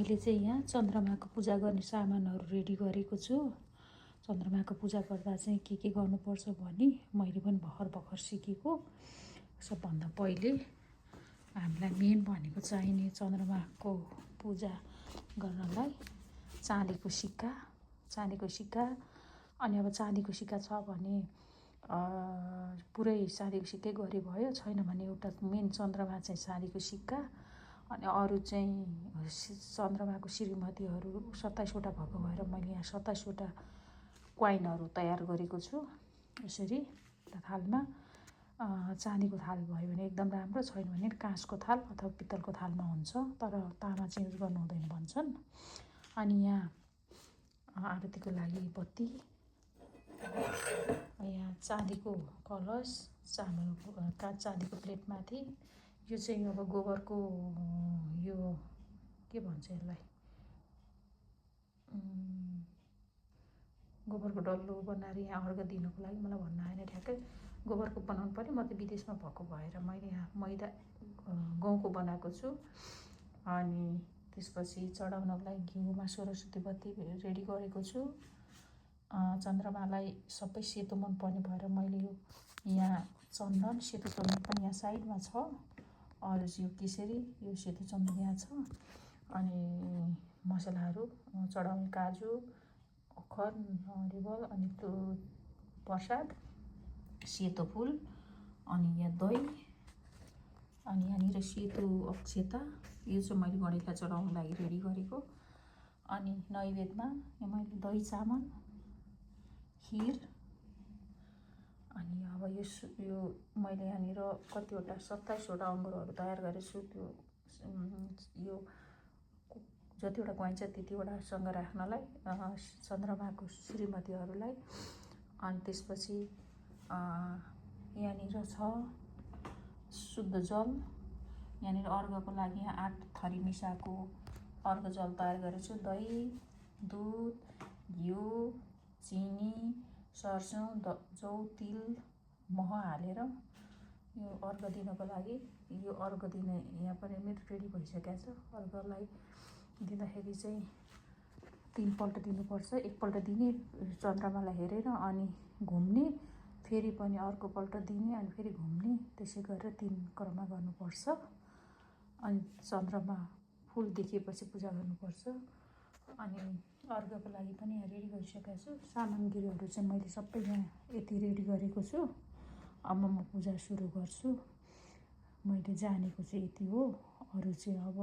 मैले चाहिँ यहाँ चन्द्रमाको पूजा गर्ने सामानहरू रेडी गरेको छु। चन्द्रमाको पूजा गर्दा चाहिँ के गर्नुपर्छ भनी मैले पनि भर्खर सिकेको। सबभन्दा पहिले हामीलाई मेन भनेको चाहिने चन्द्रमाको पूजा गर्नलाई चाँदीको सिक्का। अनि अब चाँदीको सिक्का छ भने पुरै चाँदीको सिक्कै गरी भयो, छैन भने एउटा मेन चन्द्रमा चाहिँ चाँदीको सिक्का। अनि अरू चाहिँ चन्द्रमाको श्रीमतीहरू 27वटा भएको भएर मैले यहाँ 27वटा क्वाइनहरू तयार गरेको छु। यसरी एउटा थालमा चाँदीको थाल भयो भने एकदम राम्रो, छैन भने काँसको थाल अथवा पित्तलको थालमा हुन्छ, तर तामा चाहिँ युज गर्नु हुँदैन भन्छन्। अनि यहाँ आरतीको लागि बत्ती, यहाँ चाँदीको कलश, चाँदीको प्लेटमाथि यो चाहिँ अब गोबरको यो के भन्छ यसलाई, गोबरको डल्लो बनाएर यहाँ अर्घ दिनको लागि, मलाई भन्न आएन ठ्याक्कै, गोबरको बनाउनु पर्यो। म त विदेशमा भएको भएर मैले यहाँ मैदा गहुँको बनाएको छु। अनि त्यसपछि चढाउनको लागि घिउमा सरस्वती बत्ती रेडी गरेको छु। चन्द्रमालाई सबै सेतो मन पर्ने भएर मैले यहाँ चन्दन, सेतो चन्दन पनि यहाँ साइडमा छ। अरू चाहिँ यो केसरी, यो सेतो चन्दन यहाँ छ। अनि मसलाहरू चढाउने काजु, अखर, नरिवल, अनि त्यो प्रसाद, सेतो फुल, अनि यहाँ दही, अनि यहाँनिर सेतो अक्षता, यो चाहिँ मैले गणेशलाई चढाउनको लागि रेडी गरेको। अनि नैवेद्यमा मैले दही चामल, खिर, अनि अब यो मैले यहाँनिर कतिवटा 27वटा अङ्गुरहरू तयार गरेको छु। त्यो यो जतिवटा क्वाइन छ त्यतिवटासँग राख्नलाई चन्द्रमाको श्रीमतीहरूलाई। अनि त्यसपछि यहाँनिर छ शुद्ध जल, यहाँनिर अर्घको लागि यहाँ 8 थरी मिसाएको अर्घ जल तयार गरेको छु। दही, दुध, घिउ, चिनी, सर्स्यौँ, जौ, तिल, मह हालेर यो अर्घ दिनको लागि, यो अर्घ दिने यहाँ पनि मेरो रेडी भइसकेको छ। अर्घलाई दिँदाखेरि चाहिँ 3 पल्ट दिनुपर्छ। एकपल्ट दिने चन्द्रमालाई हेरेर, अनि घुम्ने, फेरि पनि अर्कोपल्ट दिने, अनि फेरि घुम्ने, त्यसै गरेर 3 क्रममा गर्नुपर्छ। अनि चन्द्रमा फुल देखिएपछि पूजा गर्नुपर्छ। अनि अर्घको लागि पनि यहाँ रेडी गरिसकेको छु। सामग्रीहरू चाहिँ मैले सबै यहाँ यति रेडी गरेको छु। अब म पूजा सुरु गर्छु। मैले जानेको चाहिँ यति हो। अरू चाहिँ अब